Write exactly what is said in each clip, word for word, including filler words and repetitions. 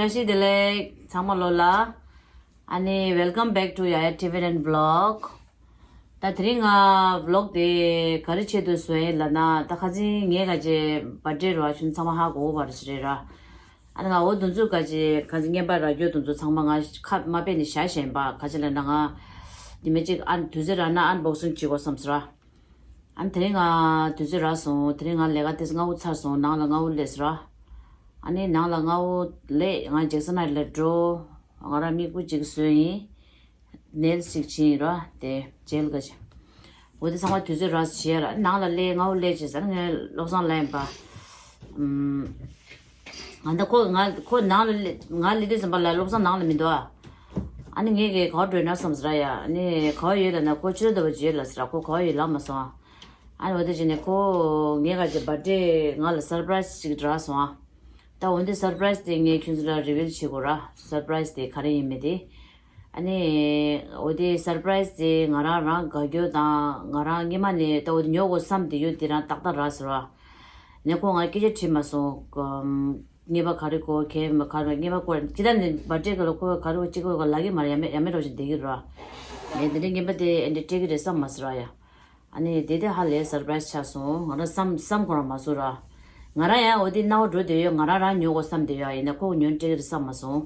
བཀྲ་ཤིས་བདེ་ལེགས་ཚང་མ་ལོ་ལ། ཨ་ནི་welcome back to Yaya Tibetan vlog. ད་དེ་རིང་ང་vlog དེ་ག་རེ་ཆེད་དུ་བཟོས་ཡིན་ལབ་ན། ད་ཁ་སང་ངའི་ག་ཅེ་birthday ར་ཆུང་ཚང་མ་ཧ་གོ་བར་ཞིག་རེད་ར། ཨ་ནི་ང་འོ་དུ་ཚོད་ག་ཅེ་ག་ཅེ་རྔན་པ་རག་རྒྱུ་དུ་ཚོད་ཚང་མ་ང་ཁ་མ་པས་ནི་བཞག་བཞིན་པ། ག་ཅེ་ལབ་ན་ང་དེ་མི་གཅིག་ཨ་དུས་ཚོད་རག་ན་unboxing བྱེད་དགོས་བསམ་སོང་ར། ཨ་ནི་དེ་རིང་ང་དུས་ཚོད་རག་སོང་། དེ་རིང་ང་ལས་ཀ་དེ་སྔ་བོ་ཚར་སོང་། ནང་ལ་སྔ་བོ་སླེབས་སོང་ར། ཨ་ནི་ནང་ལ་སྔ་བོ་སླེབས། ང་ཇེག་སན་ཧའེཊ་ལ་འགྲོ། ང་རང་མིག་བུ་གཅིག་བཟོས་ཡིན། ནེལ་སི་གཅིག་བྱིན་ཡིན་ར། དེ་ཇེལ་ག་ཅེ། འོ་དེ་ཚང་མ་དུས་ཚོད་རག་བྱས་ར། ནང་ལ་སླེབས། སྔ་བོ་སླེབས་བྱས་ཟེར། ངས་བློ་བཟང་ལ་ཡིན་པ། ཨུམ། ང་ད་ཁོ་ང་ཁོ་ནང་ལ་སླེབས། ང་སླེབས་དུས་ཙམ་པ་ལ་བློ་བཟང་ནང་ལ་མི་འདུག་ཨ། ཨ་ནི་ངས་གི་ག་བར་འགྲོ་ན་བསམ་ཟེར་ཡ། ཨ་ནི་ག་བར་ཡོད་ལབ་ན། ཁོ་ཕྱི་དྲོ་ཟླ་བ་བརྗེད་ལ་ཟེར། ཁོ་ག་བར་ཡོད་ལབ་མ་སོང་ཨ། ཨ་ནི་འོ་དེ་བྱས་ནས་ཁོ་ངས་ག་ཅེ་བར་ཌེ་ང་ལ་སར་པ་རའི་སི་ཅིག་རག་སོང་ཨ། ད་འོ་འདི་སར་པ་རའི་སི་དེ་ངས་ཁྱོད་ཚོ་ལ་རི་བིལ་བྱེད་དགོས་ར། སར་པ་རའི་སི་དེ་ག་རེ་ཡིན་མིན་དེ། ཨ་ནི་འོ་དེ་སར་པ་རའི་སི་དེ་ང་རང་རང་དགའ་སྐྱོ་དང་། ང་རང་སྔོན་མ་ནས་ད་འོ་དེ་ཉོ་དགོས་བསམ་དེ་ཡོད། དེ་རང་ཏག་ཏག་རག་སོང་ར། ནས་ཁོ་ང་སྐད་ཆ་དྲིས་མ་སོང་། ཨམ། རྔན་པ་ག་རེ་དགོས། གས་མ་ག་རེ། རྔན་པ་སྐོར་ཅི་ལྟར་ནས་བར་ཌེ་ག་ལ་ཁོ་ག་རེ་དགོས་ཅི་དགོས་ག་ལ་གི་མ་རེད། ཡ་མེད་ཡ་མེད་རོགས་ཅིག་བསྡད་ཀྱི་ར། ངས་དེ་འདྲའི་རྔན་པ་དེ་ཨེ་འདྲ་སྤྲད་ཀྱི་རེད་བསམ་མ་སོང་ར་ཡ། ཨ་ནི་དེ་དེ་ཧ་ལས་སར་པ་རའི་སི་ཆགས་སོང་། ང་རང་བསམ་བསམ་ཁོ་རང་མ་བཟོ་ར། ང་རང་ཡང་འོ་དེ་སྣང་བ་འགྲོ་བསྡད་ཡོད། ང་རང་རང་ཉོ་དགོས་བསམ་བསྡད་ཡོད། ཡིན་ན་ཁོ་ཉོ་སྤྲད་ཀྱི་རེད་བསམ་མ་སོང་།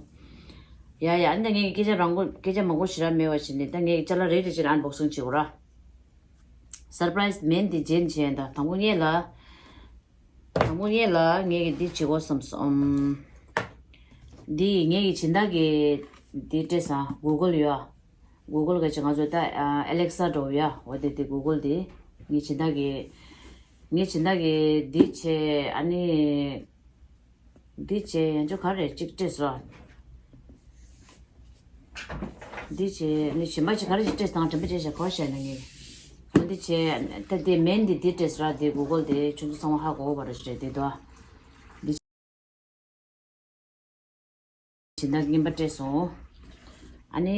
ཡ་ཡ། ཨ་ནི་ད་ངས་སྐད་ཆ་རང་མགོ་སྐད་ཆ་མང་པོ་ཞེ་དྲག་མེད་པ་བྱས་ནས་ད་ངས་ཅ་ལག་རེ་རེ་བྱས་ནས་ཨན་བོག་སིང་བྱེད་དགོས་ར། སར་པ་རའི་སི་མིན་དེ་རྗེས་བྱས། ད་དང་པོ་ངས་ལ། དང་པོ་ངས་ལ་ངས་ཀྱི་འདི་བྱེད་དགོས་བསམ་སོང་། འདི་ངས་ཀྱི་སྦྱིན་བདག་གི་འདི་སྤྲད་སོང་། གུ་གལ་ཡོད། གུ་གལ་ག་ཅེ་ང་ཚོ་ད་ཨ་ཨེ་ལེག་ས་འགྲོ་ཡ། འོ་དེ་དེ་གུ་གལ་དེ་ངས་སྦྱིན་བདག་གི་ངས་སྦྱིན་བདག་གི་འདི་བྱས། ཨ་ནི་འདི་བྱས་ཡང་ཅོ་ག་རེ་གཅིག་སྤྲད་སོང་། འདི་བྱས་ནི་གཞན་པ་ཅིག་ག་རེ་ཅིག་སྤྲད་སོང་། དྲན་པ་བརྗེད་བཞག་གོ་ཤ་ན་ངས། འོ་འདི་བྱས་ད་དེ་མིན་འདི་འདི་སྤྲད་སོང་ར། དེ་གུ་གལ་དེ་ཁྱོད་ཚོ་ཚང་མ་ཧ་གོ་བ་རེད་ཤག་དེ་དོ། སྦྱིན་བདག་རྔན་པ་སྤྲད་སོང་། ཨ་ནི།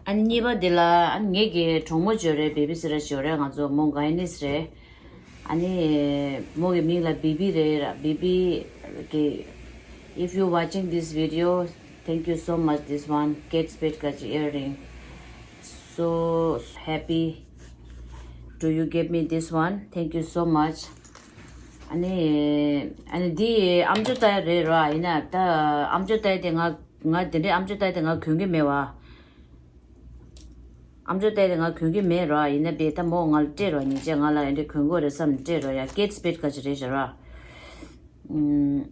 ཨ་ནི་གཉིས་པ་འདི་ལ་ཨ་ནི་ངེད་ཀྱི་གྲོགས་མོ་ཅིག་ཡོད་རེད། བེ་བི་སི་ཊར་ཅིག་ཡོད་རེད། ང་ཚོ་མོ་གྷ་ནིས་རེད། ཨ་ནི་མོ་གི་མིང་ལ་བི་བི་རེད། བི་བི་གི། If you watching this video, thank you so much. This one, Kate Spade got your earring. So happy. Do you give me this one? Thank you so much. ཨ་ནི། ཨ་ནི་འདི་ཨམ་ཅོག་ལྟ་ཡ་རེད་ར། ཡིན་ན་ད་ཨམ་ཅོག་ལྟ་ཡ་དེ་ང་ང་དེ་འདྲའི་ཨམ་ཅོག་ལྟ་ཡ་དེ་ང་གོན་གི་མེད་བ། ཨམ་ཅོག་ལྟ་ཡ་དེ་ང་གོན་གི་མེད་ར། ཡིན་ན་བས་ད་མོ་ང་ལ་སྤྲད་རོགས། ཉེ་ཆར་ང་ལ་ཨེ་འདྲ་གོན་དགོས་རེད་བསམ་སྤྲད་རོགས་ཡ། Kate Spade ག་ཅི་རེད་ཤག་ར། ཨུམ།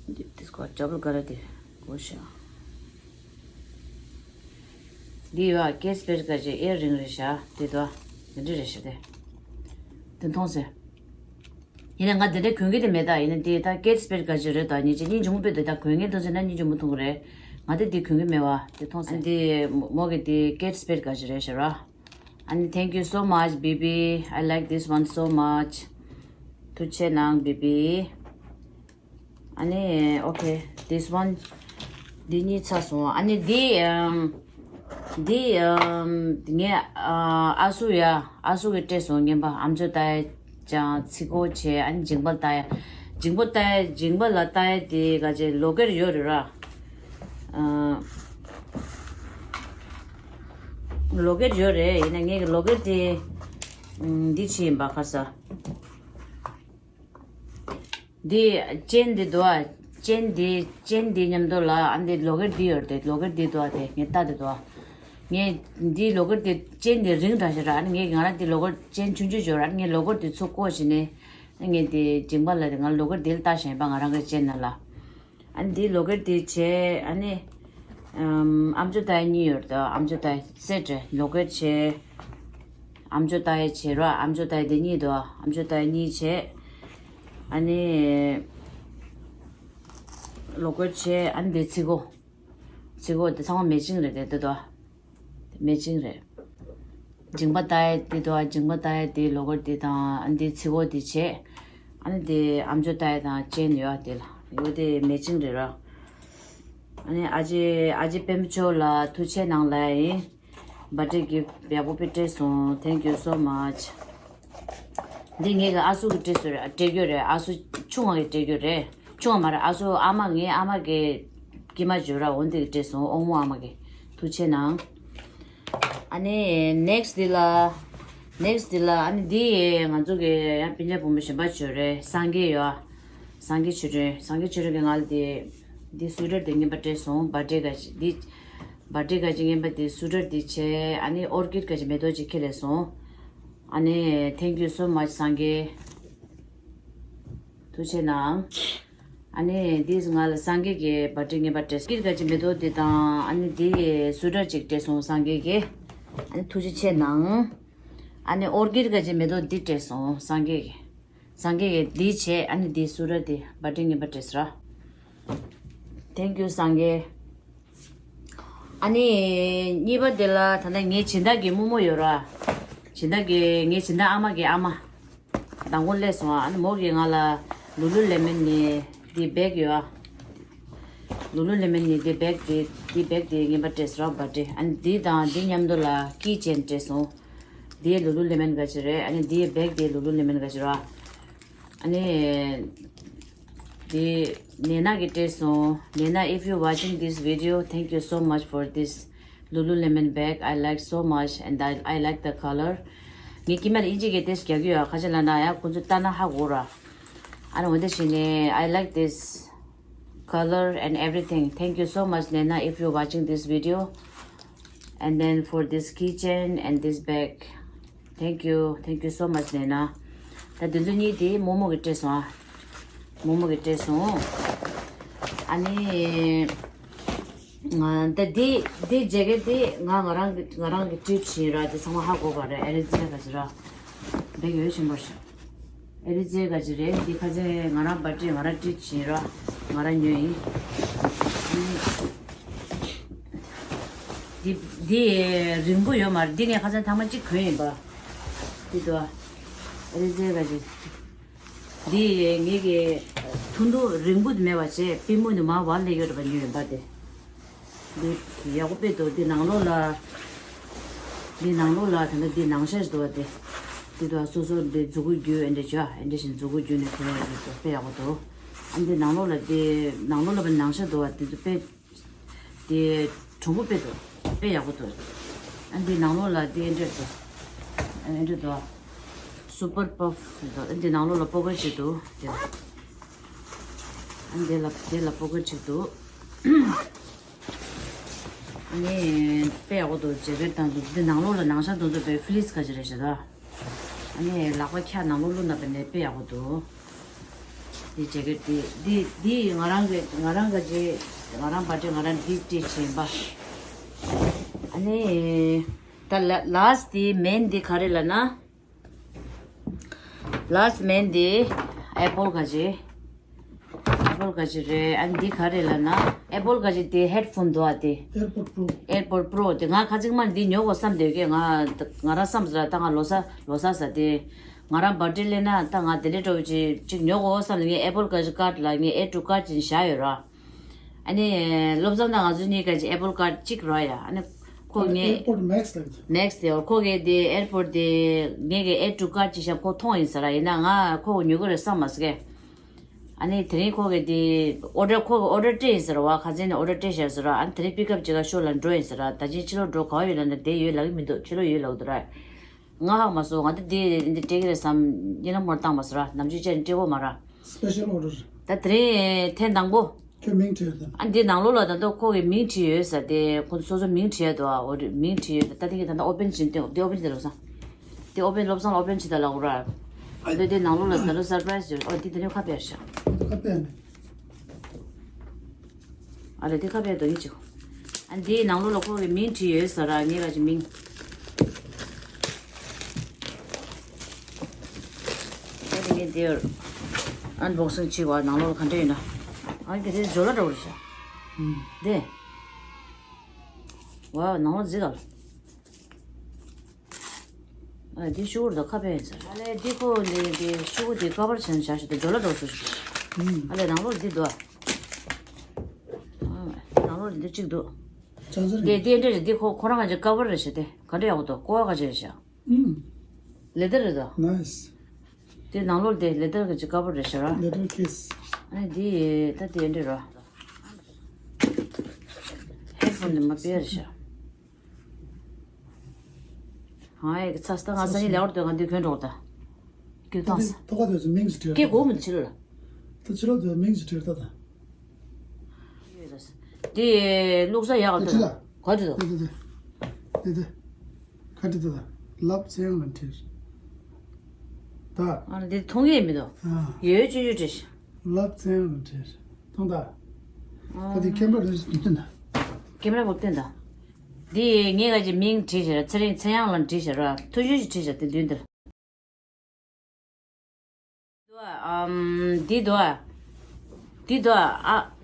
འདི་སྐོར་ཌབ་བལ་ག་ར་དེ་གོ་ཤག་འདི་ཡོད་ཨ། Kate Spade ག་ཅེ་ཨེ་རིང་རེད་ཤག་དེ་དོ། དེ་འདྲ་རེད་ཤག་དེ། དེ་མཐོང་སོང་། ཡིན་ན་ང་དེ་འདྲ་གོན་གི་དེ་མེད་ད། ཡིན་ན་དེ་ད་Kate Spade ག་ཅེ་རེད་ད། ཉེ་ཆར་སྙིང་རྗེ་མོ་དཔེ་དེ་ད་གོན་ངེས་མཐོང་སོང་ན་སྙིང་རྗེ་མོ་མཐོང་གི་རེད། ང་དེ་དེ་གོན་གི་མེད་བ། དེ་མཐོང་སོང་། དེ་མོ་གི་དེ་Kate Spade ག་ཅེ་རེད་ཤག་ར། ཨ་ནི། Thank you so much, baby. I like this one so much. ཐུགས་རྗེ་གནང་། བི་བི། ཨ་ནི། Okay, this one. འདི་གཉིས་ཚར་སོང་། ཨ་ནི་འདི་ཨམ། འདི་ཨམ། ངས་ཨ་ཨ་སུ་ཡ། ཨ་སུ་གིས་སྤྲད་སོང་། རྔན་པ། ཨམ་ཅོག་ལྟ་ཡ་ཅང་ཚིག་གོ་བྱས། ཨ་ནི་མཇིང་པ་ལ་ལྟ་ཡ། མཇིང་པ་ལྟ་ཡ། མཇིང་པ་ལ་ལྟ་ཡ་དེ་ག་ཅེ་ལོ་ཀེཊ་ཡོད་རེད་ར། ཨ། ལོ་ཀེཊ་ཡོད་རེད། ཡིན་ན་ངས་ལོ་ཀེཊ་དེ་ཨམ། འདི་བྱས་ཡིན་པ། ཁ་ས། འདི་ཅེན་འདི་འདུག་ཨ། ཅེན་འདི་ཅེན་འདི་མཉམ་དུ་ལ་ཨ་འདི་ལོ་ཀེཊ་འདི་ཡོད་རེད། ལོ་ཀེཊ་འདི་འདུག་ཨ། དེ་ངས་ལྟ་དེ་འདུག་ཨ། ངས་འདི་ལོ་ཀེཊ་འདི་ཅེན་འདི་རིང་དྲགས་ཤག་ར། ཨ་ནི་ངས་ང་རང་འདི་ལོ་ཀེཊ་ཅེན་ཆུང་ཆུང་ཡོད་ར། ཨ་ནི་ངས་ལོ་ཀེཊ་འདི་ཚུར་བཀོག་བྱས་ནས། ཨ་ངས་འདི་མཇིང་པ་ལ་དེ་ང་ལོ་ཀེཊ་འདི་ལ་ལྟ་བཞིན་པ། ང་རང་གི་ཅེན་ནང་ལ། ཨ་ནི་འདི་ལོ་ཀེཊ་འདི་བྱས། ཨ་ནི་ཨམ། ཨམ་ཅོག་ལྟ་ཡ་གཉིས་ཡོད་རེད་ད། ཨམ་ཅོག་ལྟ་ཡ་སེཊ་རེད། ལོ་ཀེཊ་བྱས། ཨམ་ཅོག་ལྟ་ཡ་བྱས་ར། ཨམ་ཅོག་ལྟ་ཡ་འདི་གཉིས་འདུག་ཨ། ཨམ་ཅོག་ལྟ་ཡ་གཉིས་བྱས། ཨ་ནི་ལོ་ཀེཊ་བྱས། ཨ་ནི་འདི་ཚིག་གོ། ཚིག་གོ་འདི་ཚང་མ་མེ་ཅིང་རེད་དེ་འདུག་ཨ། མེ་ཅིང་རེད། མཇིང་པ་ལྟ་ཡ་དེ་དོ། མཇིང་པ་ལྟ་ཡ་དེ་ལོ་ཀེཊ་དེ་དང་། ཨ་ནི་དེ་ཚིག་གོ་དེ་བྱས། ཨ་ནི་དེ་ཨམ་ཅོག་ལྟ་ཡ་དང་ཅེན་ཡོད་དེ་ལ་ཡོད་དེ་མེ་ཅིང་རེད་ར། ཨ་ནི་ཨ་ཅེ་ཨ་ཅེ་པད་མ་མཆོག་ལ་ཐུགས་རྗེ་གནང་ལབ་ཡིན། བར་ཌེ་གིཕ་ཊི་ཡག་པོ་དཔེ་སྤྲད་སོང་། Thank you so much. འདི་ངེད་ཀྱི་ཨ་སུ་གིས་སྤྲད་སོང་རེད། སྤྲད་རྒྱུ་རེད། ཨ་སུ་ཆུང་བ་གིས་སྤྲད་རྒྱུ་རེད། ཆུང་བ་མ་རེད། ཨ་ཚོ་ཨ་མ། ངའི་ཨ་མ་གི་སྐྱེས་མ་བརྗོད་ར། འོ་འདི་གི་སྤྲད་སོང་། ཨོང་མོ་ཨ་མ་གི། ཐུགས་རྗེ་གནང་། ཨ་ནི་next འདི་ལ། next འདི་ལ། ཨ་ནི་འདི་ང་ཚོ་གི་ཡང་སྤུན་ཀྱག་བུ་མོ་གཞན་པ་ཅིག་ཡོད་རེད། སངས་རྒྱས་ཡོད། སངས་རྒྱས་ཆོས་སྒྲོན། སངས་རྒྱས་ཆོས་སྒྲོན་གྱིས་ང་ལ་འདི། འདི་སུ་ཊར་འདི་རྔན་པ་སྤྲད་སོང་། བར་ཌེ་ག་ཅིག་འདི། བར་ཌེ་ག་ཅིག་རྔན་པ་འདི། སུ་ཊར་འདི་བྱས། ཨ་ནི་ཨོར་ཀིཌ་ག་ཅིག་མེ་ཏོག་ཅིག་ཁྱེར་སླེབས་སོང་། ཨ་ནི་thank you so much སངས་རྒྱས། ཐུགས་རྗེ་གནང་། ཨ་ནི་འདི་ང་ལ་སངས་རྒྱས་ཀྱིས་བར་ཌེ་རྔན་པ་སྤྲད། ཀིཌ་ག་ཅིག་མེ་ཏོག་འདི་དང་། ཨ་ནི་འདི་སུ་ཊར་ཅིག་སྤྲད་སོང་སངས་རྒྱས་ཀྱིས། ཨ་ནི་ཐུགས་རྗེ་ཆེ་གནང་། ཨ་ནི་ཨོར་ཀིཌ་ག་ཅིག་མེ་ཏོག་འདི་སྤྲད་སོང་སངས་རྒྱས་ཀྱིས། སངས་རྒྱས་ཀྱིས་འདི་བྱས། ཨ་ནི་འདི་སུ་ཊར་འདི་བར་ཌེ་རྔན་པ་སྤྲད་སོང་ར། thank you སངས་རྒྱས། ཨ་ནི་གཉིས་པ་དེ་ལ་ད་ལྟ་ངའི་སྦྱིན་བདག་གི་རྨོ་མོ་ཡོད་ར། སྦྱིན་བདག་གི། ངའི་སྦྱིན་བདག་ཨ་མ་གི་ཨ་མ། མདང་དགོང་སླེབས་སོང་། ཨ་ནི་མོ་གིས་ང་ལ་ལུ་ལུ་ལེ་མོན་ནས་འདི་བེག་ཡོད་ཨ། ལུ་ལུ་ལེ་མོན་ནས་འདི་བེག་དེ། འདི་བེག་དེ་རྔན་པ་སྤྲད་སོང་ར། བར་ཌེ། ཨ་ནི་འདི་དང་འདི་མཉམ་དུ་ལ་ཀི་ཅེན་སྤྲད་སོང་། འདི་ལུ་ལུ་ལེ་མོན་ག་ཅིག་རེད། ཨ་ནི་འདི་བེག་དེ་ལུ་ལུ་ལེ་མོན་ག་ཅིག་ར། ཨ་ནི། འདི་ནེ་ན་གིས་སྤྲད་སོང་། Nena, if you watching this video, thank you so much for this Lululemon bag. I like so much and I, I like the color. ངས་ཀི་མལ་ཨིན་ཇི་གི་དེ་རྒྱག་གི་ཡོད། ཁ་ཆེ་ལ་ན་ཡ་ཁོང་ཚོ་ལྟ་ན་ཧ་གོ་ར། ཨ་ནི་འོ་འདི་བྱས་ནས། I like this color and everything. Thank you so much, Nena, if you're watching this video. And then for this keychain and this bag. Thank you, thank you so much, Nena. ད་འདི་ཚོ་གཉིས་དེ་རྨོ་མོ་གིས་སྤྲད་སོང་ཨ། རྨོ་མོ་གིས་སྤྲད་སོང་། ཨ་ནི། ང་ད་འདི་འདི་ཇེ་ཀེཊ་འདི་ང་ང་རང་གི་ང་རང་གི་ཊིབ་ཡིན་ར། འདི་ཚང་མ་ཧ་གོ་བ་རེད། ཨེ་རི་ཛི་ཡ་ག་ཅིག་ར། འདི་གི་འོས་ཆེན་པོ་ཞིག་ཨེ་རི་ཛི་ཡ་ག་ཅིག་རེད། འདི་ཁ་སང་ང་རང་བར་ཌེ་ང་རང་ཊིབ་ཡིན་ར། ང་རང་ཉོས་ཡིན། འདི་འདི་རིང་པོ་ཡོད་མ་རེད། འདི་ངས་ཁ་སང་ཐེངས་མ་གཅིག་གོན་ཡིན་པ། འདི་དོ། ཨེ་རི་ཛི་ཡ་ག་ཅིག་འདི་ངེད་ཀྱི་ཐུང་ཐུང་རིང་པོ་དེ་མེད་པ་བྱས། པུས་མོ་ནས་མར་བར་སླེབས་ཡོད་རེད་པ། ཉོས་ཡིན་པ་དེ། འདི་ཡག་པོ་དཔེ་འདུག་འདི་ནང་ལོགས་ལ། འདི་ནང་ལོགས་ལ་ད་ལྟ་འདི་ནང་ཤ་ཞིག་འདུག་པ་དེ། འདི་འདུག་སོ་སོ་འདི་མཛུ་གུ་རྒྱུ་ཨེ་འདྲ་བྱས། ཨེ་འདྲ་བྱས་མཛུ་གུ་རྒྱུ་ནས་གོན་ཡག་འདུག་དཔེ་ཡག་པོ་འདུག་ཨ་འདི་ནང་ལོགས་ལ། འདི་ནང་ལོགས་ལ་པ་ནང་ཤ་འདུག་པ་དེ་ཚོ་དཔེ། དེ་གྲུང་པོ་དཔེ་འདུག་དཔེ་ཡག་པོ་འདུག་ཨ་འདི་ནང་ལོགས་ལ་དེ་འདྲ་འདུག་ཨ་འདྲ་འདུག་སུ་པར་པབ་འདུག་ཨ་འདི་ནང་ལོགས་ལ་པོ་ཀེཊ་ཅིག་འདུག་དེ་ལ། ཨ་འདི་ལ་དེ་ལ་པོ་ཀེཊ་ཅིག་འདུག་ཨ་ནི་དཔེ་ཡག་པོ་འདུག་ཇེ་ཀེཊ་དང་འདུག་འདི་ནང་ལོགས་ལ་ནང་ཤ་འདུག་འདུག་པའི་ཕི་ལིས་ག་ཅིག་རེད་ཤག་ད། ཨ་ནི་ལག་པ་འཁྱག་ནང་ལོགས་བླུགས་ན་པ་ནས་དཔེ་ཡག་པོ་འདུག་འདི་ཇེ་ཀེཊ་འདི་འདི་འདི་ང་རང་གི་ང་རང་ག་ཅིག་ང་རང་བར་ཌེ་ང་རང་འདི་སྤྲད་བྱིན་པ། ཨ་ནི་ད་ལ་ལཱ་སི་ཊི་འདི་མེན་འདི་ག་རེ་ལབ་ན། ལཱ་སི་ཊི་མེན་འདི་ཨེ་པོལ་ག་ཅིག་ཨེ་པོལ་ག་ཅིག་རེད། ཨ་ནི་འདི་ག་རེ་ལབ་ན། ཨེ་པོལ་ག་ཅིག་དེ་ཧེཌ་ཕོན་འདུག་ཨ་དེ། ཨེར་པོཌ་པྲོ། ཨེར་པོཌ་པྲོ་དེ་ང་ཁ་ཚིག་མ་འདི་ཉོ་དགོས་བསམ་བསྡད་ཀྱི། ང་ང་རང་བསམ་ཟེར་ད་ང་ལོ་གསར་ལོ་གསར་ཟེར་དེ། ང་རང་བར་ཌེ་སླེབས་ན་ད་ང་དེ་འདྲའི་འདྲ་བོ་ཅིག་ཅིག་ཉོ་དགོས་བསམ་ནས་ངས་ཨེ་པོལ་ག་ཅིག་ཀར་ཌི་ལ་ངས་ཨེཌ་ཊུ་ཀར་ཌི་ཅིག་བཞག་ཡོད་ར། ཨ་ནི་བློ་བཟང་དང་ང་ཚོ་གཉིས་ཀ་ཅིག་ཨེ་པོལ་ཀར་ཌི་གཅིག་རག་ཡ། ཨ་ནི་ཁོ་ངས་ཨེར་པོཌ་མེག་སི་ལབ་ཀྱི། མེག་སི་དེ་ཁོ་གིས་དེ་ཨེར་པོཌ་དེ་ངས་གི་ཨེཌ་ཊུ་ཀར་ཌི་ཅིག་བཞག་ཁོ་མཐོང་ཡིན་ཟེར་ར། ཡིན་ན་ང་ཁོ་ཉོ་གི་རེད་བསམ་མ་སོང་གས། ཨ་ནི་དེ་རིང་ཁོ་གིས་དེ་ཨོ་ཌར་ཁོ་གིས་ཨོ་ཌར་སྤྲད་ཡིན་ཟེར་བ། ཁ་སང་ནས་ཨོ་ཌར་སྤྲད་བཞག་ཟེར་བ། ཨ་ནི་དེ་རིང་པིག་ཨབ་བྱེད་ག་ཤོག་ལབ་འགྲོ་ཡིན་ཟེར་ར། ད་ཕྱིན་ཕྱི་ལོགས་འགྲོ་ག་བ་ཡོད་ལབ་ན་བསྡད་ཡོད་ལབ་ཀྱི་མི་འདུག་ཕྱི་ལོགས་ཡོད་ལབ་ཀྱི་འདུག་ར། ང་ཧ་གོ་མ་སོང་། ང་ད་དེ་འདི་སྤྲད་ཀྱི་རེད་བསམ། ཡིན་ན་མོར་བཏང་མ་སོང་ར། ནམ་རྒྱུན་བྱས་ནས་སྤྲད་ཀྱི་ཡོད་མ་རེད། སི་པེ་ཤལ་ཨོ་ཌར། ད་དེ་རིང་ཐེངས་དང་པོ། ཁྱོད་མིང་བྲིས་ཡོད་དམ། ཨ་འདི་ནང་ལོགས་ལ་ད་ལྟ་ཁོ་གི་མིང་བྲིས་ཡོད་ཟེར་ཏེ། ཁོ་ཚོ་སོ་སོ་མིང་བྲིས་ཡོད་དོ། ཨ་འོ་རེད། མིང་བྲིས་ཡོད། ད་ལྟ་དེ་གི་ད་ལྟ་ཨོ་པན་བྱེད་འདོད། འདི་ཨོ་པན་བྱེད་ད་ལོ་ས། འདི་ཨོ་པན། བློ་བཟང་ལ་ཨོ་པན་བྱེད་ད་ལབ་ར། ཨ་འདི་འདི་ནང་ལོགས་ལ་ད་ལོ་སར་པ་རའི་སི་ཡོད། ཨོ་འདི་དེ་ནས་ཁ་ཕྱེ་ཤག་ཁ་ཕྱེ་ནས། ཨ་ལས་དེ་ཁ་ཕྱེ་དོ་ཡིན་ཅིག་ཨ་འདིའི་ནང་ལོགས་ལ་ཁོ་གི་མིང་བྲིས་ཡོད་ཟེར་ར། ངས་ག་ཅིག་མིང་། ཨ་ནི་ངས་འདིར་ཨན་བོག་སིང་བྱེད་པ། ནང་ལོགས་ལ་ག་འདྲ་ཡོད་ན། ཨ་ནི་དེ་ཇོ་ལ་འདྲ་བོ་རེད་ཤག་ཨུམ། དེ། ཝའོ། ནང་ལོགས་གཟིགས་ག་ལ། ཨ་འདི་ཤུ་གུར་དང་ཁ་ཕྱེ་ཡིན་ཟེར། ཨ་ལས་འདི་ཁོ་ལས་འདི་ཤུ་གུར་འདི་ཀ་བར་བྱས་ནས་བཞག་ཤག་དེ་ཇོ་ལ་འདྲ་བོ་བཟོ་ཤག་ཨུམ། ཨ་ལས་ནང་ལོགས་འདི་འདུག་ཨ་ནང་ལོགས་འདི་གཅིག་འདུག་ཅང་ཟེར་དེ་དེ་འདྲ་རེད། དེ་ཁོ་ཁོ་རང་གི་ཀ་བར་རེད་ཤག་དེ་ག་འདྲ་ཡག་པོ་འདུག་ཀོ་བ་ག་ཅིག་རེད་ཤག་ཨུམ། ལེ་དར་རེད་ད། ནའིས། དེ་ནང་ལོགས་དེ་ལེ་དར་གི་ཅིག་ཀ་བར་རེད་ཤག་ར། ལེ་དར་ཀེ་སི། ཨ་འདི་ད་དེ་འདྲ་ར། ཧེ་ཕོན་འདི་མ་པེར་ཤ། ཧའི་ཚ་སྟ་ང་ས་ནི་ལེ་བར་དུ་ང་འདི་གོན་འགྲོ་ད། ཀྱུ་ཏང་ས། ཐོག་ཁ་དུ་མིང་ཞིག་བྲིས། ཀྱེ་གོ་མི་འདི་ཕྱི་ལ། ད་ཕྱི་ལ་དུ་མིང་ཞིག་བྲིས་ད་ད། འདི་བླུགས་ས་ཡག་ག་ལ་ད་ད། ག་ཅི་ད། འདི་འདི་འདི་འདི། ཁ་ཏི་ཏི་ཏ། ལབ་ཙེང་ལ་འཁྲིར། ད། ཨ་འདི་མཐོང་ཡས་མི་འདུག་ཨ། ཡོད་ཡོད་ཅོ་ཅོ་འཁྲིར། ལབ་ཙེང་ལ་འཁྲིར། མཐོང་ད། ཨ། ད་འདི་ཁེམ་ར་རེ་ཞིག་མཐུན་ད། ཁེམ་ར་བོ་བསྟན་ད། འདི་ངས་ག་ཅི་མིང་བྲིས་ཤག་ར། ཚེ་རིང་ཚེ་དབྱངས་ལ་བྲིས་ཤག་ར། ཐུ་ཞུ་ཞིག་བྲིས་ཤག་དེ་མདུན་དེར། འདི་འདུག་ཨ། འདི་འདུག་ཨ། ཨ།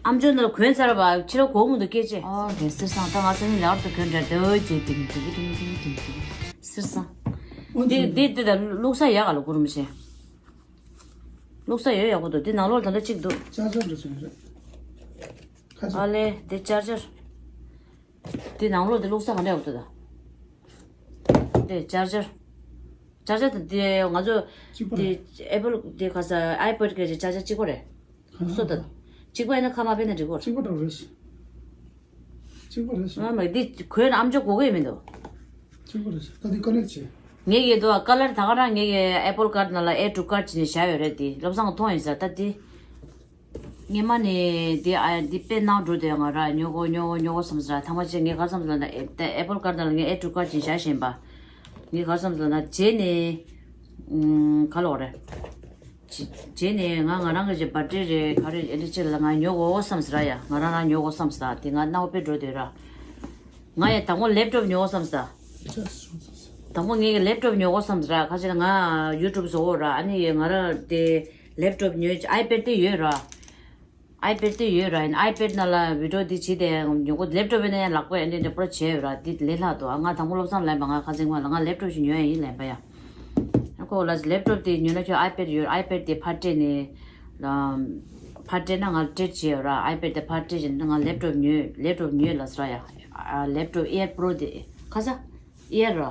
ཨམ་ཅོག་འདི་ལ་གོན་ཚར་བ་ཕྱི་ལོགས་གོང་མོ་འདུག་སྐད་ཅེ། ཨོ་རེད་སེར་སང་ད་ང་ཚོ་ནི་ལག་ཏུ་གོན་འདྲ་འདོད་ཅེ་ཏིང་ཏིང་ཏིང་ཏིང་ཏིང་སེར་སང་། འདི་འདི་འདི་ད་བླུགས་ས་ཡག་ག་ལ་བསྐུར་མི་ཤེས། བླུགས་ས་ཡོད་ཡག་པོ་འདུག་འདི་ནང་ལོགས་ད་ལྟ་གཅིག་འདུག་ཅར་ཅར་འདྲ་ཅིག་རེད། ཁ་ཅིག་ཨ་ལེ་འདི་ཅར་ཅར། འདི་ནང་ལོགས་འདི་བླུགས་ས་ག་འདྲ་ཡོད་འདུག་ད། འདི་ཅར་ཅར། ཅར་ཅར་དང་དེ་ང་ཚོ་གཅིག་པ་དེ་རེད། ཨེ་པལ་དེ་ག་ས་ཨའི་པེ་ཌི་ག་ཅར་ཅར་གཅིག་པ་རེད། ག་ས་སོ་ད། གཅིག་པ་ཡིན་ན་ཁ་མ་ཕེ་ན་འགྲིག་གོ། གཅིག་པ་འདྲ་བོ་རེད། གཅིག་པ་རེད། ང་མ་འདི་གོས་ན་ཨམ་ཅོག་གོ་གི་མི་འདུག་གཅིག་པ་རེད། ད་འདི་ཀ་ནེག་བྱེད། ངེད་ཀྱི་དུ་ཀ་ལར་ད་ག་རང་ངེད་ཀྱི་ཨེ་པལ་ཀར་ནང་ལ་ཨེ་ཊུ་ཀར་བྱས་ནས་བཞག་ཡོད་རེད། དེ་བློ་བཟང་མཐོང་ཡིན་ས་ད་དེ། སྔོན་མ་ནས་འདི་ཨ་འདི་དཔེ་སྣང་འགྲོ་དེ་ང་ར་ཉོ་གོ་ཉོ་གོ་ཉོ་གོ་བསམ་ཟེར། ཐ་མ་ཅིག་ངས་ག་བསམ་ཟེར་ན་ཨེ་ཨེ་པལ་ཀར་ནང་ལ་ངས་ཨེ་ཊུ་ཀར་ཅིག་བཞག་བཞིན་པ། ངས་ག་བསམ་ཟེར་ན་རྗེས་ནས་ཨུམ་ག་ལོག་རེད། རྗེས་ནས་ང་ང་རང་གི་བར་ཐ་ཌེ་རེད་ག་རེ་ཨེ་འདྲ་ཅིག་ལ་ང་ཉོ་གོ་བསམ་ཟེར་ཡ། ང་རང་རང་ཉོ་གོ་བསམ་ཟེར་དེ་ང་སྣང་བ་དཔེ་འགྲོ་དེ་ར། ང་ཡ་དང་པོ་ལེབ་ཊོབ་ཉོ་གོ་བསམ་ཟེར། དང་པོ་ངས་ལེབ་ཊོབ་ཉོ་གོ་བསམ་ཟེར་ཁ་ཅིག་ང་ཡུ་ཊུབ་བཟོ་གོ་ར། ཨ་ནི་ང་ར་དེ་ལེབ་ཊོབ་ཉོས། ཨའི་པེ་ཌི་དེ་ཡོད་ར། ཨའི་པེ་ཌི་དེ་ཡོད་ར། ཨ་ནི་ཨའི་པེ་ཌི་ནང་ལ་བི་ཌི་ཡོ་དེ་བྱེད་དེ་ཉོ་གོ། ལེབ་ཊོབ་ཡིན་ན་ཡང་ལག་པས་ཨེ་འདྲ་འདྲ་པོ་བྱས་ཡོད་ར། དེ་ལས་སླ་འདུག་ང་དང་པོ་བློ་བཟང་ལན་པ་ང་ཁ་སང་ང་ལ་ང་ལེབ་ཊོབ་ཞིག་ཉོ་ཡ་ཡིན་ལན་པ་ཡ། ཁོ་ལ་ལེབ་ཊོབ་དེ་ཉོས་ན་ཁྱོད་ཨའི་པེ་ཌི་ཡོད། ཨའི་པེ་ཌི་དེ་ཕར་སྤྲད་ནས་ཕར་སྤྲད་ན་ང་ཊི་རེ་ཌི་བྱས་ཡོད་ར། ཨའི་པེ་ཌི་དེ་ཕར་སྤྲད་བྱས་ན་ང་ལེབ་ཊོབ་ཉོས། ལེབ་ཊོབ་ཉོས་ལ་ཟེར་ཡ། ལེབ་ཊོབ་ཨེར་པོ་རོ་དེ་ཁ་ས། ཨེར་ར།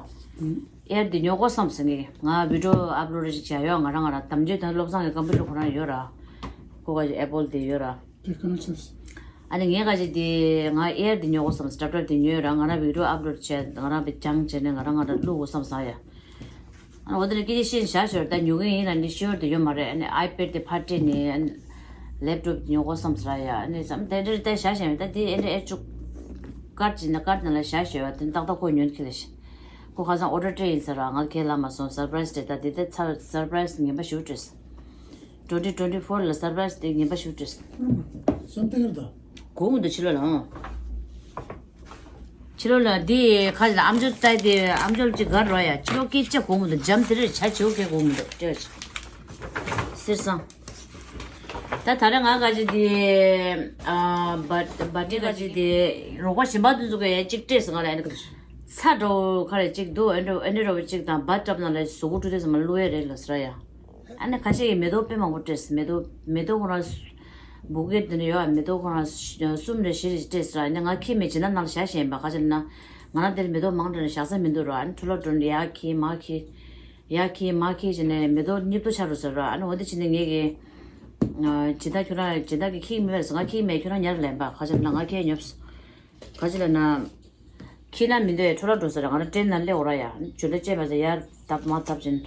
ཨེར་འདི་ཉོ་གོ་བསམ་སོང་ངས། ང་བི་ཌི་ཡོ་ཨབ་ལོཌ་ཅིག་བྱ་ཡོད། ང་རང་ང་རང་དམ་ཆོས་དང་བློ་བཟང་གི་ཀམ་པུ་ཊར་ཁོ་རང་ཡོད་ར། ཁོ་ག་ཅིག་ཨེ་པལ་དེ་ཡོད་ར། དེ་ཀ་ནེག་ཤན། ཨ་ནི་ངས་ག་ཅིག་དེ་ང་ཨེར་འདི་ཉོ་གོ་བསམ་སོང་། ཊབ་ཊབ་དེ་ཉོས་ར། ང་རང་བི་ཌི་ཡོ་ཨབ་ལོཌ་བྱས་ང་རང་བི་སྦྱང་བྱས་ནས་ང་རང་ང་རང་བླུག་གོ་བསམ་སོང་ཡ། ཨ་ནི་འོ་དེ་ལ་སྐད་ཆ་བཤད་བཞག་ཞོར་ད་ཉོ་གི་ཡིན་ལ་འདི་ཤོར་དུ་ཡོད་མ་རེད། ཨ་ནི་ཨའི་པེ་ཌི་དེ་ཕར་སྤྲད་ནས་ཨ་ནི་ལེབ་ཊོབ་ཉོ་གོ་བསམ་སོང་ཡ། ཨ་ནི་བསམ་དེ་འདྲ་དེ་བཞག་བཞག་མེད། ད་དེ་ཨེ་འདྲ་ཨེ་ཅུ་ཀར་ཅིག་ན་ཀར་ནང་ལ་བཞག་ཞོར་བ་དེ་ཏག་ཏག་ཁོ་ཉོན་ཁྱི་ལ་ཤི། ཁོ་ཁ་སང་ཨོ་ཌར་སྤྲད་ཡིན་ཟེར་ར། ང་ཁས་ལ་མ་སོང་། སར་པ་རའི་སི་སྤྲད། ད་དེ་ད་ཚ་སར་པ་རའི་སི་ངན་པ་ཞུ་སྤྲད། ཊུ་ཝེན་ཊི་ཊུ་ཝེན་ཊི་ཕོར་ལ་སར་པ་རའི་སི་དེ་ངན་པ་ཞུ་སྤྲད། སམ་ཏིང་ཨེལ་ད། གོ་མི་འདུག་ཕྱི་ལོགས་ལ་ཨང་། ཕྱི་ལོགས་ལ་དེ་ཁ་ལ་ཨམ་ཅོག་ལྟ་དེ་ཨམ་ཅོག་ལ་ཅིག་གར་རོ་ཡ། ཕྱི་ལོགས་སྐད་ཆ་གོ་མི་འདུག་འཇམ་དེ་རེད། བྱ་བྱེའུ་སྐད་གོ་མི་འདུག་སྤྲད། སེར་སང་། ད་ད་རེས་ང་ག་ཅི་དེ་ཨ་བ་བ་ཏི་ག་ཅི་དེ་རོགས་པ་གཞན་པ་དེ་ཚོ་ག་ཡ་གཅིག་སྤྲད་སོང་ང་ལ། ཨ་ནི་ཚ་འདྲ་བོ་ཁ་རེ་གཅིག་འདུག་ཨེ་འདྲ་ཨེ་འདྲ་འདྲ་བོ་གཅིག་དང་བ་ཊབ་ནང་ལ་གཟུགས་པོ་བཀྲུ་དུས་ཙམ་པ་བླུག་ཡས་རེད་ལ་ཟེར་ཡ། ཨ་ནི་ཁ་ཤས་ཀྱིས་མེ་ཏོག་དཔེ་མང་པོ་སྤྲད་སོང་། མེ་ཏོག་མེ་ཏོག་ཁོ་རང་བུ་ཀེ་དེ་འདྲ་ཡོད་ཨ། མེ་ཏོག་ཁོ་རང་གསུམ་རེ་བཞི་རེ་སྤྲད་སོང་། ཨ་ནི་ང་ཁྱེར་མེད་བྱས་ན་ནང་ལ་བཞག་བཞིན་པ་ཁ་ཤས་ན་ང་རང་དེར་མེ་ཏོག་མང་དྲགས་ནས་བཞག་ས་མི་འདུག་ར། ཨ་ནི་འཕྲོ་བརླག་འགྲོ་ནས་ཡར་འཁྱེར་མར་འཁྱེར། ཡར་འཁྱེར་མར་འཁྱེར་བྱས་ནས་མེ་ཏོག་སྙིབ་ཏོ་ཆགས་འགྲོ་ཟེར་ར། ཨ་ནི་འོ་དེ་བྱས་ནས་ངས་ཀྱིས། ཇི་ལྟར་ཁྱོད་རང་ཇི་ལྟར་གྱི་ཁྱེར་མེད་པས་ང་ཁྱེར་མེད་ཁྱོད་རང་ཉར་ལེན་པ་ཁ་ཤས་ན་ང་ཁྱེར་ཉོབས། ཁ་ཤས་ལ་ན། ཁྱེར་ན་མི་འདོད་འཕྲོ་བརླག་འགྲོ་ཟེར་ར། ང་རང་ཊེན་ནང་སླེབས་འོ་ར་ཡ། ཇུ་ལེ་ཅེ་མ་ཟེར་ཡར་བཏབ་མར་བཏབ་བྱས།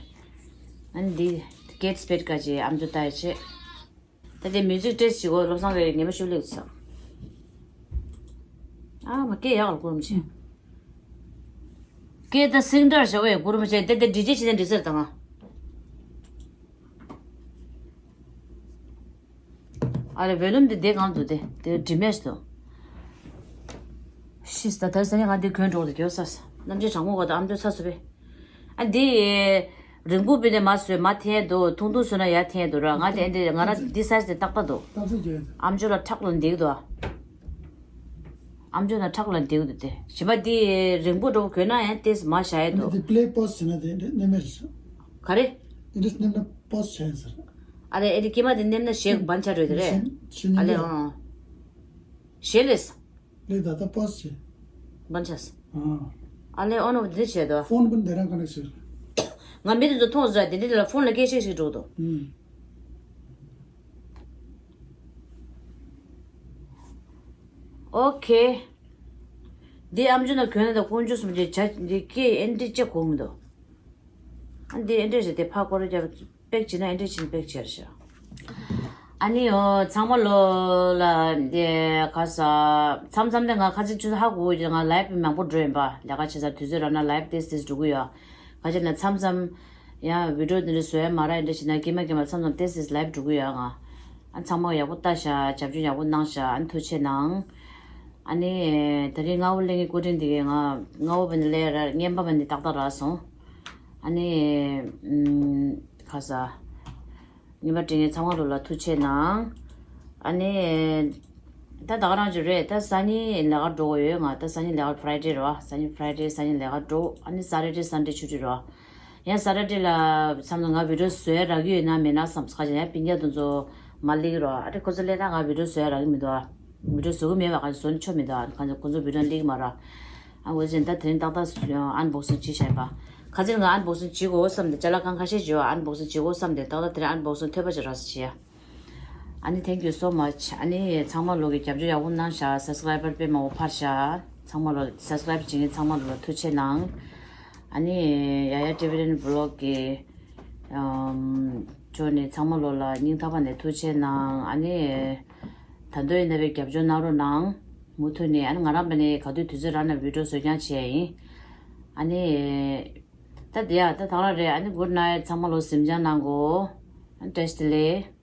ཨ་ནི་འདི་ཀེ་ཊི་སི་པེ་ཌི་ཀ་ཅེ་ཨམ་ཅོག་ལྟ་ཡ་ཆེ། ད་དེ་མིའུ་ཟིག་ཊེ་སི་ཊི་བྱེད་དགོས། བློ་བཟང་གིས་ངན་པ་ཤུགས་ལེགས་སོང་། ཨ་མ་སྐད་ཡག་ལ་བསྐུར་མི་བྱེད། སྐད་ད་སིང་ཌར་བྱ་བའི་བསྐུར་མི་བྱེད། དེ་དེ་འབྲི་བྱེད་བྱེད་ན་འགྲིག་ཟེར་དང་ང་། ཨ་རེ་ཝོ་ལུམ་དེ་དེ་གང་འདུག་དེ་དེ་འབྲི་མེད་དོ། ཤིས་ད་ད་ས་ནས་ང་འདི་གོན་འགྲོ་དེ་གྱོ་ས་ས་རྣམ་དཔྱོད་གྲང་མོ་ག་ད་ཨམ་ཅོག་ཚ་སུ་བས། ཨ་འདི། རིང་པོ་བི་ནས་མ་བཟོས་མ་འཐེན་འདུག་ཐུང་ཐུང་བཟོས་ན་ཡར་འཐེན་འདུག་ར། ང་དེ་འདི་ང་ར་འདི་སའི་ཛི་དེ་ཏག་ཏག་འདུག་ཏག་ཏག་འཇོག་ཡོད། ཨམ་ཅོག་ལ་ཁྲག་ལ་འདེགས་འདུག་ཨམ་ཅོག་ལ་ཁྲག་ལ་འདེགས་འདུག་དེ་གཞན་པ་འདི་རིང་པོ་འགྲོ་གོན་ན་ཡང་ཏེས་མ་བཞག་ཡས་འདུག་འདི་པི་ལེ་པོ་ཛི་བྱས་ན་དེ་འདི་ནེམ་ནེམ་རེད་ཤག་ག་རེ། འདི་འདི་ནེམ་ནེམ་པོ་ཛི་བྱས་ཟེར། ཨ་རེ་ཨེ་འདི་སྐྱེས་མ་དེ་ནེམ་ན་ཞེ་བན་ཆ་རེད་དེ་རེད། ཞེ་ཨ་ལེ་ཨང་། ཞེ་ལེས། ལེ་ད་ད་པོ་ཛི་བྱས། བན་ཆས། ཨ་ལེ་ཨོ་ནོ་འདི་བྱས་དོ། ཕོན་པོ་འདི་རང་ག་ནས་ཟེར། ང་མི་དེ་ཚོ་མཐོང་ཟེར་དེ་འདྲ་དེ་ལ་ཕོན་ལ་སྐད་ཆ་ཞིག་འགྲོ་དོ། ཨུམ། ཨོ་ཁེ། འདི་ཨམ་ཅོག་ནང་གྱོན་ན་ད་དཀོན་མཆོག་གསུམ་གྱི་ཇ་འདི་སྐད་ཨེ་འདྲ་ཅིག་གོ་མི་འདུག་ཨ་འདི་ཨེ་འདྲ་ཞིག་དེ་ཕ་སྐོར་རྒྱབ་པེག་བྱེད་ན་ཨེ་འདྲ་ཕྱིན་པེག་བྱེད་ཤག་ཨ་ནི་ཨོ་ཚང་མ་ལོ་ལ་འདི་ག་ས་མཚམས་མཚམས་དེ་ང་ཁ་ཚིག་ཆུ་ཚོད་ཧ་གོ་གི་ང་ལའེབ་མང་པོ་འགྲོ་ཡིན་པ་ལས་ཀ་བྱེད་ས་དུས་ཚོད་རག་ན་ལའེབ་ཏེས་ཏེས་འགྲོ་གི་ཡོད། ག་ཅི་ན་མཚམས་མཚམས་ཡང་བི་ཌིའོ་འདི་འདྲ་བཟོ་ཡ་མ་རག་ཡིན་འདྲ་ཞིག་ན་ཀྱེ་མ་ཀྱེ་མ་མཚམས་མཚམས་ཏེས་ཏེས་ལའེབ་འགྲོ་གི་ཡོད་ང་། ཨ་ཚང་མ་ཡག་པོ་ལྟ་ཤག་རྒྱབ་སྐྱོར་ཡག་པོ་གནང་ཤག་ཨ་ནི་ཐུགས་རྗེ་གནང་། ཨ་ནི་ད་རིང་སྔ་བོ་ལེན་གི་སྐུ་དྲིན་འདི་གའི་ང་སྔ་བོ་བ་ནི་ལས་ར་རྔན་པ་བ་ནི་ཏག་ཏག་རག་སོང་། ཨ་ནི་ཨམ་ག་ས་རྔན་པ་འབྲི་མཁན་ཚང་མ་ལོ་ལ་ཐུགས་རྗེ་གནང་། ཨ་ནི་ད་ད་ག་རང་ཅིག་རེད། ད་སང་ཉིན་ལས་ཀ་འགྲོ་གི་ཡོད་ང་། ད་སང་ཉིན་ལས་ཀ་ཕ་རའི་ཌེ་རེད་བ། སང་ཉིན་ཕ་རའི་ཌེ་སང་ཉིན་ལས་ཀ་འགྲོ། ཨ་ནི་སེ་ཊར་ཌེ་སན་ཌེ་ཆུ་ཊི་རེད་བ། ཡང་སེ་ཊར་ཌེ་ལ་བསམ་ན་ང་བི་ཌིའོ་བཟོ་ཡ་རག་གི་ཡོད་ན་མེད་ན་བསམ་ཁ་ཅིག་ཡང་སྤུན་ཀྱག་དེ་ཚོ་མ་སླེབས་རོགས། ཨ་རེ་ཁོ་ཚོ་སླེབས་ན་ང་བི་ཌིའོ་བཟོ་ཡ་རག་གི་མི་འདུག་ཨ། བི་ཌིའོ་བཟོ་གི་མེད་པ་ག་ཚོད་བཟོ་ན་ཆོ་མི་འདུག་ཨ། ཁོ་ཚོ་ཁོ་ཚོ་བི་ཌིའོ་སླེབས་ཀྱི་མ་རེད། ཨ་འོ་ཅན་ད་དེ་རིང་ཏག་ཏག་ཨན་བོག་སིང་བྱེད་བཞག་པ། ཁ་ཚིག་ང་ཨན་བོག་སིང་བྱེད་དགོས་བསམ་སྟེ་ཅ་ལག་གང་ཁ་ཤས་བྱེད་ཨན་བོག་སིང་བྱེད་དགོས་བསམ་སྟེ་ཏག་ཏག་དེ་རིང་ཨན་བོག་སིང་ཐོས་པ་ཅིག་རག་སོང་བྱེད་ཡ། ཨ་ནི་thank you so much། ཨ་ནི་ཚང་མ་ལོ་གི་རྒྱབ་སྐྱོར་ཡག་པོ་གནང་ཤག་སབ་སི་ཀ་རའི་བར་དཔེ་མང་པོ་འཕར་ཤག་ཚང་མ་ལོ་སབ་སི་ཀ་རའི་བར་བྱེད་མཁན་ཚང་མ་ལོ་ལ་ཐུགས་རྗེ་གནང་། ཨ་ནི་ཡ་ཡ་ཊི་བི་ཊེན་བི་ལོག་གི་ཨམ་ཕྱོགས་ནས་ཚང་མ་ལོ་ལ་སྙིང་ཐག་པ་ནས་ཐུགས་རྗེ་གནང་། ཨ་ནི་ད་དུང་ཡིན་ན་བའི་རྒྱབ་སྐྱོར་གནང་རོགས་གནང་། མུ་མཐུད་ནས་ཨ་ནི་ང་རང་པ་ནས་ག་དུས་དུས་ཚོད་རག་ན་བི་ཌིའོ་བཟོ་རྐྱང་བྱས་ཡིན། ཨ་ནི་ད་དེ་ཡ་ད་ད་རང་རེད། ཨ་ནི་good night། ཚང་མ་ལོ་གཟིམ་འཇག་གནང་གོ། ཨ་ནི་བཀྲ་ཤིས་བདེ་ལེགས།